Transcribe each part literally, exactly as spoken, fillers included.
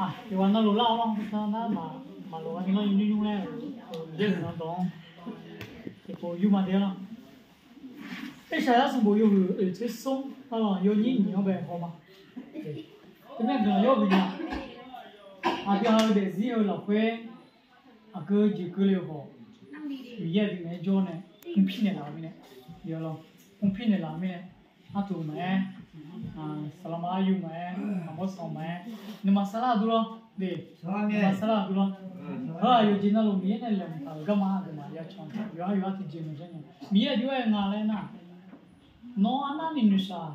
Yawqghaq navluf lar-awr lar, nar maq, maqloq-a ni lar, nymr nymr laer-euq, nymr-euq nan dawq-anr tiqpov yurma de-ar lar. Irsaqyar sanqbof yawhuiq oeq tser smr, yawnyir nyiq-anr bae haw ma. Teumirnae guiqlanq yawhuiq nya. Aqdui ha-eu daefzir-eu lafkhoer aqgeu jeq keuvle-eu khawf, Miqyaer aqdui naeq-aer jawr nae, mrpir naeqlaf-eu mirnae, mrpir naeqlaf-eu mirnae, artuq maqaer, saqlaqma aryu maqaer, aqmawr sanq maqaer, nuima sarlar dur lawr, nuima sarlar dur lawr. Heu-aq yawqjeq navluf Miqyaer nae laeqhmq taq-euq garma aqduimaf ya can-eu, yawqha yawqha tiqjeq maqjanr nya. Miqyaer aqjox-aer nga laer nar, nawr arnavni noeqshaq,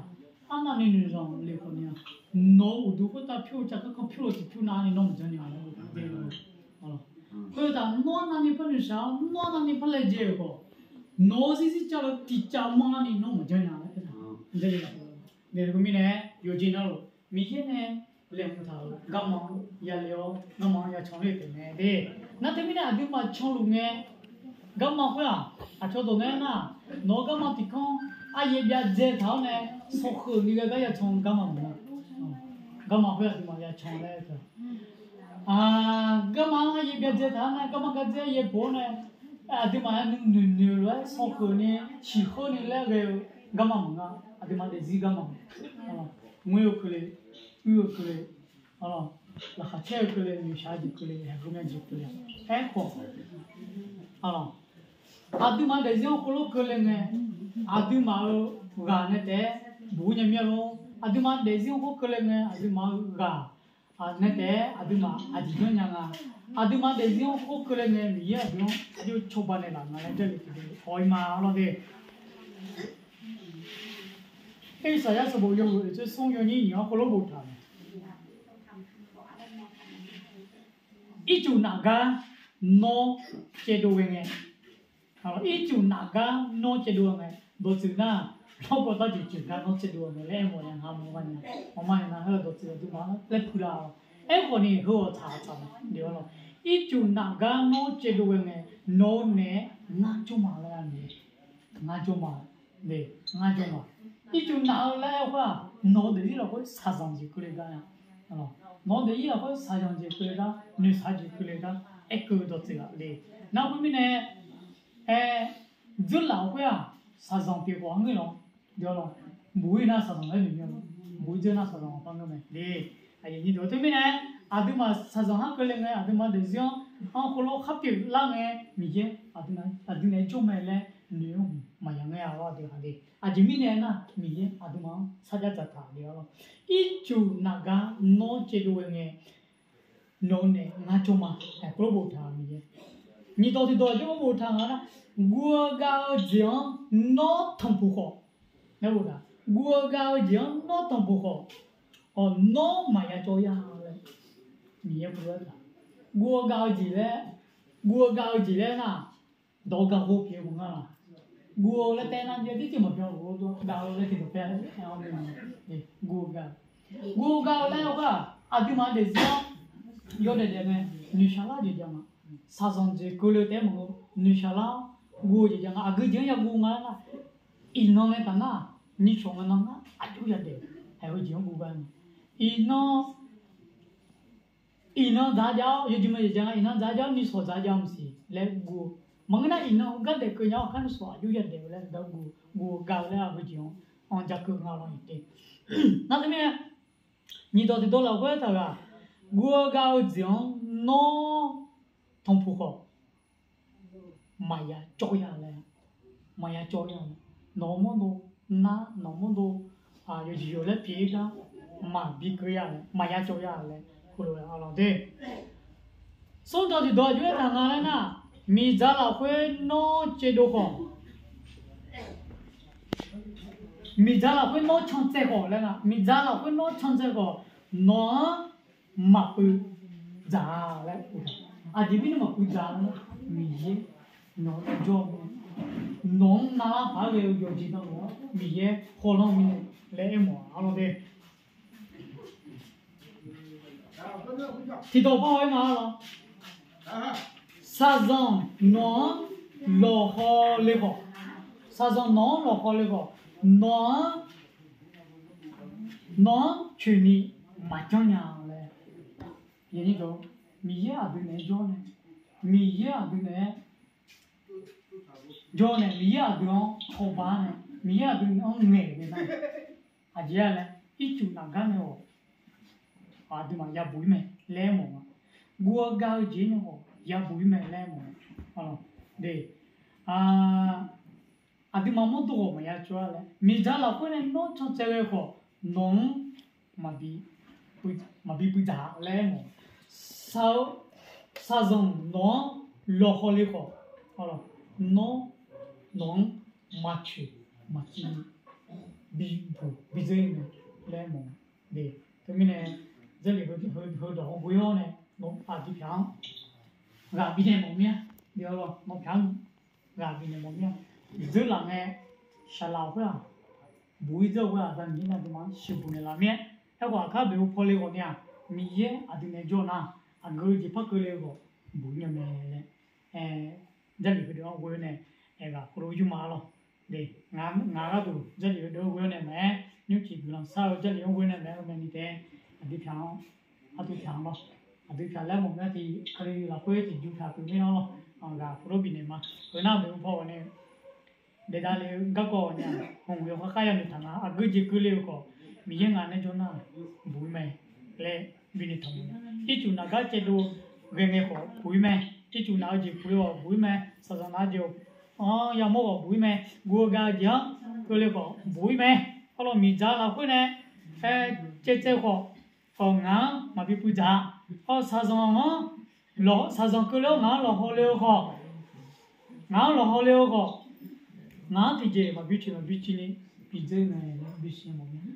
arnavni noeqzanq le khawf ni-a, nawq-eu uqduq khoertav pyur-eu caqkanr kan pyur-eu tiqpyur nav-ar ni nawr maqjanr nya laer. Khoertav nawr arnavni par noeqshaq-awr, nawr arnavni par laejae-euq khawf, nawq-eu zirzir cavluf tiqcav manrni nawr maqjanr nya laer. Mirnae, yawqjeq navluf Miqyaer nae laeqhmq taq-euq garma-anr yale-awr, garma-anr ya can ler-eu taef mae de. Nar teumirnae aqduimaf canluf ngae, garma khoer-aq, aqcawq dawq nae aernar, nawq-eu garma tiqkanr aryaer byav dzae taq-awr nae, sanqkhoeq ni ghae gar ya can-eu garma maqngeur. Garma khoer aqduimaf ya can laer teu. Garma-anr aryaer byav dzae taq-awr nae, garma gardzer aryaer bof-awr nae, aqduimaf-aer nuinoeq noeq-eu lof-aer sanqkhoeq ni, siqkhoer ni laer ghae-eu garma maqngeur. Aqduimaf daefzir garma, ngoer-eu keuvle, uir-eu keuvle, laqkhaq caer-eu keuvle, noeqshaq jeq keuvle, haeqgeu myav jeq keuvle. Aerkhawf, aqduimaf daefzir-anr khoerlof keuvle ngae, aqduimaf-euq ghaq nae taef-aer buq-ir nya mir-a lor. Aqduimaf daefzir-anr khoer keuvle ngae, aqduimaf-euq ghaq nae taef-aer aqduimaf aqjeq janrnya nga. Aqduimaf daefzir-anr khoer keuvle ngae, Miqyaer aqdui-anr aqjox cawba naeqlaf nga laer jarlif tiqdeuq haw-ir ma lawr de. Irsaqyar sanqbof yawhuiq oeq tser smr yawnyir nyiq-anr khoerlof boftaq-euq mae. Ircuf nafgar nawr caevdov ghae ngae, ircuf nafgar nawr caevdov ghae ngae, dawqtsuif nar, lawrgawv darjeq ceuq gar nawr caevdov ghae ngae laer aermawf-a nya, ngamaf maqma nya. Maqma nya nar, heu-aq dawqtsuif aqduimaf laer puiv lar-awq. Aerkhawf ni heu-awq tsaq tsaq ma de-awr lawr. Ircuf nafgar nawr caevdov ghae ngae, nawq-eu naeq-aer ngar jawr ma laer-a nae, ngar jawr ma, ngar jawr ma. Ircuf naf-eu laer aer-eu khoer-aq, nawq-eu daefzir lafkhoer shaqzanq jeq keuvle gar-a. Nawq-eu daefzir lafkhoer shaqzanq jeq keuvle gar, noeqshaq jeq keuvle gar, aerkeuv dawqtsuif-aq le. Nar khoermirnae, aer, dzeurlaf-eu khoer-aq, shaqzanq pyeuf khawf-anr ngeur lawr. Mbuq-ir nar shaqzanq laer noeq mir-a lawr. Mbuq-ir dzeur nar shaqzanq aqpar ngeur mae le. Aqyuif nyiq deuq teumirnae, aqduimaf shaqzanq har keuvle ngae, aqduimaf daefzir-anr khoerlof khar pyeuf lar ngae, Miqyaer aqdui naeq-aer jawr mae laer noeq-anr maqya ngaer-a lawr, aqdui haq le. Aqjeq mirnae aernar, Miqyaer aqduimaf-anr sarjax dzaqtaq le-a lawr. Ircuf nafgar nawr caevdov ghae ngae, nawq-eu naeq ngar jawr ma. Khoerlof boftaq-euq Miqyaer. Nyiqdawq tiqdawq jawr-anr boftaq nga nar, guv-eu gav-eu jeq-anr nawr tanqpuq khawf, guv-eu gav-eu jeq-anr nawr tanqpuq khawf, nawr maqya cawv ya laer, Miqyaer guv-eu gav-eu jeq laer, guv-eu gav-eu jeq laer nar, dawq-eu gaq ghov pyeuf-eu maqnga laq. Guv-eu laer tae nar, yadir tiq maqbyan luf-eu dawr, gaq-eu laer tiqdawq paer-a laer aer-awr, guv-eu gaq-eu, guv-eu gaq-eu laer-eu khoer-aq, aqduimaf daefzir-anr yawdaef daef ngae, noeqshaq lar jeq jav nga. Shaqzanq jeq keuvle taef-aer maqngeur, noeqshaq lar-awr guv-eu jeq jav nga. Aqgeu jeq-anr ya guv nga aernar, iqnan nae taf nar, nishawq ngae nan ngar aqjox yadaef-eu, haeq-eu jeq-anr guv gar nga. Iqnan iqnan dzaq jav-awr yawjeq ma jeq jav nga, iqnan dzaq jav-awr nishawq dzaq jav maqsiq laer guv-eu. Maqngeur nar, iqnan heugar daef keuv nya-awr kar nishawq aqjox yadaef-eu laer gar guv-eu, guv-eu gaq-eu laer-a heujeq-anr anr ja keuv nga lawr-iq te. Nar teumirnae, nyiqdawq tiqdawq lafkhoer taqghaq, guv-eu gaq-eu jeq-anr nawr tanqpuq khawf, maqya cawv ya laer, maqya cawv ya laer, nawq-eu mawrdo nar, nawq-eu mawrdo yawqjeq yawq laer pyeuf-ir gar maqbi keuv ya laer, maqya cawv ya laer, khoerlof-aer arlawq de. Smrdawq tiqdawq aqjox-aer taq nga laer nar, miqdzaq lafkhoer nawr caevdov khawf, miqdzaq lafkhoer nawr can tsaev khawf laer nga, miqdzaq lafkhoer nawr can tsaev khawf, nawq-anr maqpuiv dzaq-a laer. Aqjeq mirnae maqpuiv dzaq-a laer, Miqyaer nawq-anr jawr-eu, nawq-anr navlar paq-aer ghae-eu yawqjeq navluf-anr Miqyaer hawlanr-eu mirnae laer aermawf-a arlawq de. Tiqdawq par haw-aer nga arlawq. Shaqzanq nawq-anr lawqhaw le khawf, shaqzanq nawq-anr lawqhaw le khawf, nawq-anr, nawq-anr coeqni maqjanr nya laer. Miqyaer aqdui naeq-aer jawr nae, Miqyaer aqdui naeq-aer jawr nae, Miqyaer aqdui-anr cawba nae, Miqyaer aqdui-anr ngaeq nae nar, aqjeq-a laer ircuf nafgar nae-awq, aqduimaf yabuq-ir mae laer mawf nga. Guv-eu gav-eu jeq nae-awq yabuq-ir mae laer mawf nga. Aqduimaf mawrdo ghawq maqya tsov-a laer, miqdzaq lafkhoer nae nawr can tsaev ghae khawf, nawq-anr maqbi puivdzaq laer mawf. Shaqzanq nawq-anr lawqhaw le khawf, nawr nawq-anr maqcoeq maqciv ni bibuq bidzeur-ir mae laer mawf. Teumirnae Jarlif heudawq-anr ghoe-awr nae nawq aqdui pyaq-anr ghaq bifnaeq mawf mir-a. Nawq pyaq-anr ghaq bifnaeq mawf mir-a. Dzeur laf ngae, shaqlaf khoer-aq, buq-ir dzeur-eu khoer-aq, Aqda Miqyaer nae aqduimaf-anr sheuqbuq naeqlaf mir-aer, aerkhawf aqkar beq-eu pawle ghawq ni-aq, Miqyaer aqdui naeq-aer jawr nar, aqgeu jeq par keuvle-eu khawf buq-ir nya mae laer, Jarlif heudeuq-anr ghoe-awr nae, aerghaq khoerlof yurma-a lawr. Ngaq gharduq Jarlif heudeuq-anr ghoe-awr nae maqaer, nymrcif guiqlanq shar-eu Jarlif-anr ghoe-awr nae maqaer, heu mae ni taef-aer aqdui pyaq-anr, aqdui pyaq-anr lawr. Aqdui pyaq laer mawf mir-a, tiq Kali lafkhoer tiqjuq pyaq pyeuf mir-anr lawr. Ghaq khoerlof bifnaeq ma. Heu nar beq-eu paw ghawq nae daef davle-eu garkawv ghawq nae-aq, hmq yawkhav kharya noeqtaq nga. Aqgeu jeq keuvle-eu khawf, Miqyaer ngaq nae jawr nar, buq-ir mae laer bifnaeq taq ma. Ircuf nafgar caevdov ghae ngae khawf buq-ir mae. Ircuf naf-eu jeq puq-eu khawf buq-ir mae. Shaqzanq naf-eu jeq-anr yamawr khawf buq-ir mae. Guv-eu gav-eu jeq-anr keuvle khawf buq-ir mae. Arlawr miqdzaq lafkhoer nae aer caevcaev khawf, khawf ngaq-anr maqbi puivdzaq-a. Arlawr shaqzanq-anr, shaqzanq keuvle-awr ngaq-anr lawqhaw le-eu khawf, ngaq-anr lawqhaw le-eu khawf, ngaq-anr tiqjeq maqbi coeq maqbi civ ni bidzeur ngae laer bisiq mawf mir.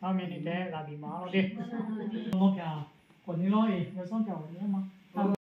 Arlawr mae ni taef-aer ghaq bif ma-a lawr de. Nawr pyaq khawf ni lawr-iq, yawsanr pyaq khawf ni-aer ma.